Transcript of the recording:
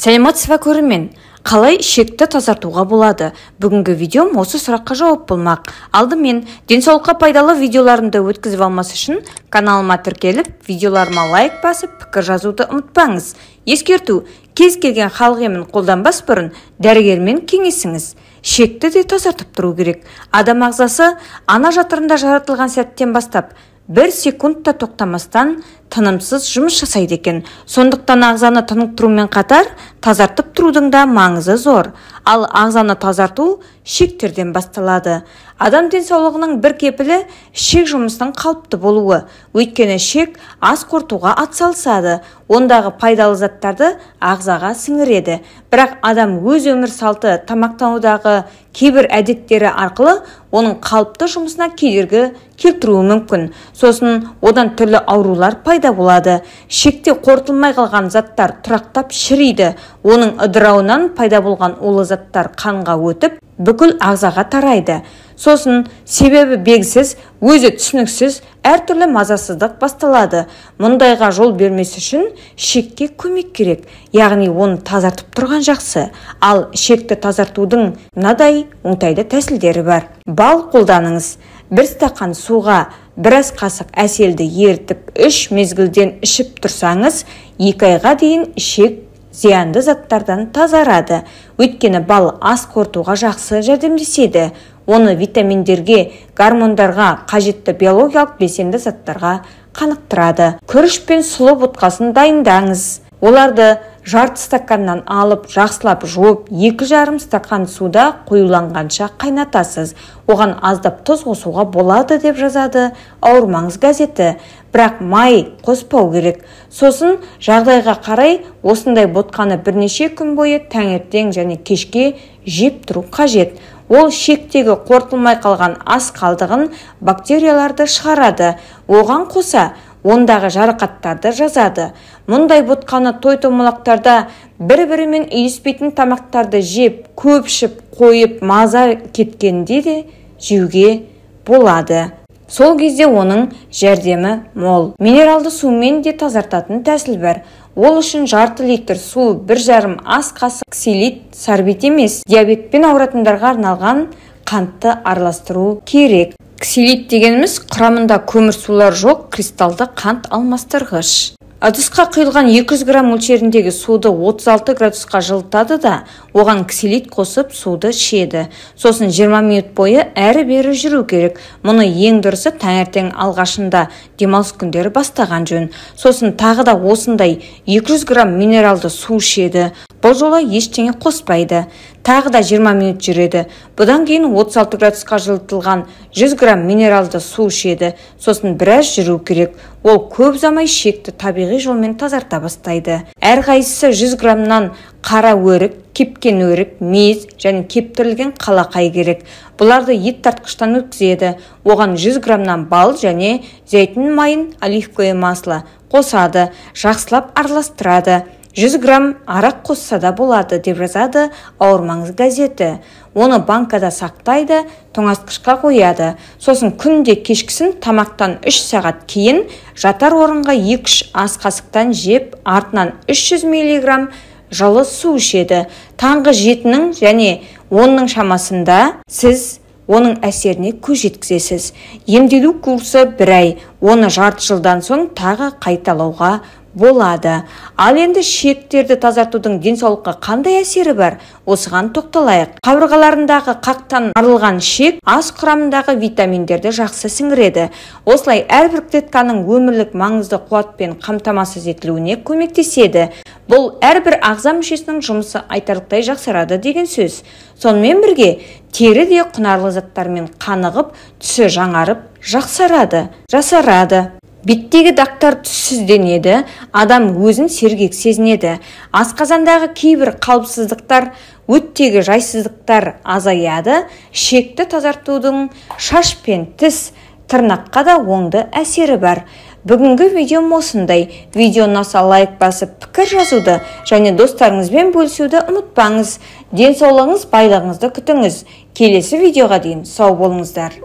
Сәлеметсіз бе, көрермен! Қалай ішекті тазартуға болады? Бүгінгі видеом осы сұраққа жауап болмақ. Алдымен денсаулыққа пайдалы видеоларымды өткізіп алмас үшін каналыма тіркеліп, видеоларыма лайк басып, пікір жазуды ұмытпаңыз. Ескерту: кез келген халық емін қолданбас бұрын дәрігермен кеңесіңіз. Ішекті де тазартып тұру керек. Адам ағзасы ана жатырында жаратылған сәттен бастап бір секунд та тоқтамастан тынымсыз жұмыс жасайды екен. Сондықтан ағзаны тынықтырумен қатар тазартып тұрудың да маңызы зор. Ал ағзаны тазарту ішектерден басталады. Адам денсаулығының бір кепілі ішек жұмысының қалыпты болуы. Өйткені ішек ас қорытуға атсалысады, ондағы пайдалы заттарды ағзаға сіңіреді. Бірақ адам өз өмір салты, тамақтанудағы кейбір әдеттері арқылы оның қалыпты жұмысына кедергі келтіруі мүмкін. Сосын одан түрлі аурулар пайда болады. Ішекте қорытылмай қалған заттар тұрақтап шіриді. Оның ыдырауынан пайда болған улы заттар қанға өтіп, бүкіл ағзаға тарайды. Сосын себебі белгісіз, өзі түсініксіз әртүрлі мазасыздық басталады. Мұндайға жол бермес үшін ішекке көмек керек, яғни оны тазартып тұрған жақсы. Ал ішекті тазартудың мынадай оңтайлы тәсілдері бар. Бал қолданыңыз. Бір стақан суға біраз қасық әселді ерітіп, 3 мезгілден ішіп тұрсаңыз, 2 айға дейін ішек зиянды заттардан тазарады. Өйткені бал ас қорытуға жақсы жәрдемдеседі. Оны витаминдерге, гормондарға, қажетті биологиялық белсенді заттарға қанықтырады. Күріш пен сұлы ботқасын дайындаңыз. Оларды жарты стаканнан алып, жақсылап жуып, 2,5 стакан суда қоюланғанша қайнатасыз. Оған аздап тұз қосуға болады, деп жазады Ауырмаңыз газеті. Бірақ май қоспау керек. Сосын жағдайға қарай осындай ботқаны бірнеше күн бойы таңертең және кешке жеп тұру қажет. Ол ішектегі қорытылмай қалған ас қалдығын, бактерияларды шығарады. Оған қоса ондағы жарақаттарды жазады. Мұндай ботқаны той-томалақтарда бір-бірімен үйлеспейтін тамақтарды жеп, көп ішіп қойып, маза кеткенде де жеуге болады. Сол кезде оның жәрдемі мол. Минералды сумен де тазартатын тәсіл бар. Ол үшін жарты литр су, 1,5 ас қасық ксилит, сорбит емес, диабетпен ауыратындарға арналған қантты араластыру керек. Ксилит дегеніміз құрамында көмірсулар жоқ кристалды қант алмастырғыш. Ыдысқа құйылған 200 грамм мөлшеріндегі суды 36 градусқа жылытады да, оған ксилит қосып суды ішеді. Сосын 20 минут бойы әрі-бері жүру керек. Мұны ең дұрысы таңертең алғашында демалыс күндері бастаған жөн. Сосын тағы да осындай 200 грамм минералды су ішеді. Бұл жолы ештеңе қоспайды. Тағы да 20 минут жүреді. Бұдан кейін 36 градусқа жылытылған 100 грамм минералды су ішеді. Сосын біраз жүру керек. Ол көп ұзамай ішекті табиғи жолмен тазарта бастайды. Әрқайсысы 100 граммнан қара өрік, кепкен өрік, мейіз және кептірілген қалақай керек. Бұларды ет тартқыштан өткізеді. Оған 100 граммнан бал және зәйтүн майын, оливковое масло қосады, жақсылап араластырады. 100 грамм арақ қосса да болады, деп жазады Ауырмаңыз газеті. Оны банкада сақтайды, тоңазытқышқа қояды. Сосын күнде кешкісін тамақтан 3 сағат кейін жатар орынға 2-3 ас қасықтан жеп, артынан 300 миллиграмм жылы су ішеді. Таңғы 7-нің және 10-ның шамасында сіз оның әсеріне көз жеткізесіз. Емделу курсы 1 ай, оны жарты жылдан соң тағы қайталауға болады. Ал енді ішектерді тазартудың денсаулыққа қандай әсері бар? Осыған тоқталайық. Қабырғаларындағы қақтан арылған ішек ас құрамындағы витаминдерді жақсы сіңіреді. Осылай әрбір клетканың өмірлік маңызды қуатпен қамтамасыз етілуіне көмектеседі. Бұл әрбір ағза мүшесінің жұмысы айтарлықтай жақсарады деген сөз. Сонымен бірге тері де құнарлы заттармен қанығып, түсі жаңарып, жақсарады, жасарады. Беттегі дақтар түссізденеді, адам өзін сергек сезінеді. Асқазандағы кейбір қалыпсыздықтар, өттегі жайсыздықтар азаяды. Ішекті тазартудың шаш пен тіс, тырнаққа да оңды әсері бар. Бүгінгі видеом осындай. Видео ұнаса лайк басып, пікір жазуды және достарыңызбен бөлісуді ұмытпаңыз. Денсаулығыңыз, байлығыңызды күтіңіз. Келесі видеоға дейін сау болыңыздар.